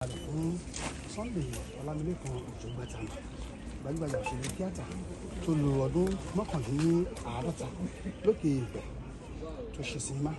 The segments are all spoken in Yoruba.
Kalẹ̀ fún Sunday Ọlámilékan Òjó Gbàtàmà, gbajúgbajà òṣèré tíátà tó lo ọdún 49 lókè èèpẹ̀ tó ṣe sinimá.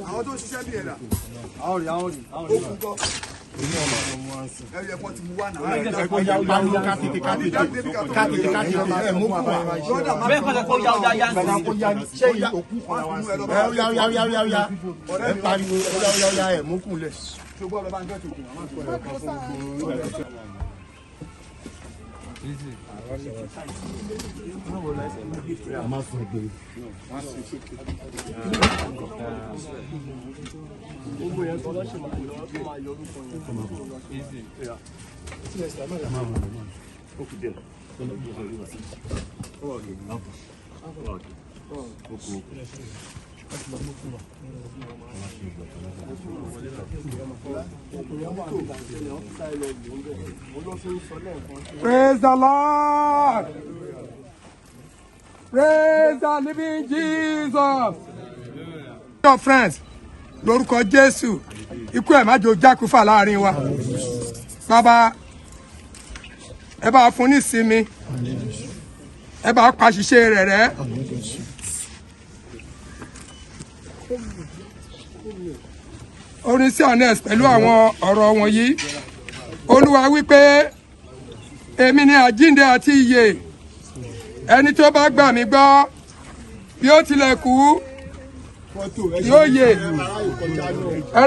Àwọn tó ń ṣiṣẹ́ bí ẹ̀dà. Àwọn rí, àwọn rí, àwọn rí. Okùn kọ́. Ẹ̀rù ẹ̀kọ́ ti mú wá náà. Bẹ́ẹ̀ kọ́ sọ pé ó yá, ó yá, yá ń sìn. Ẹ pariwo ó yá ẹ mú kúnlẹ̀. Ṣùgbọ́n ọ̀rọ̀ bá ń gẹ́tù òkun, àwọn àti ọ̀rẹ́ kan fún gbogbo. Praise the Lord. Praise the living Jesus. Your friends, lórúkọ Jésù, ikú ẹ̀ má jò jákúfà láàrin wa. Bàbá, ẹ bá fún ní ìsinmi, ẹ bá pa ṣiṣẹ́ rẹ̀ rẹ́. Orin sí honest pẹ̀lú àwọn ọ̀rọ̀ wọ̀nyí. Olúwa wípé, èmi ni àjíǹde àti ìyè. Ẹni tó bá gbà mí gbọ́, bí ó tilẹ̀ kú, yóò yè.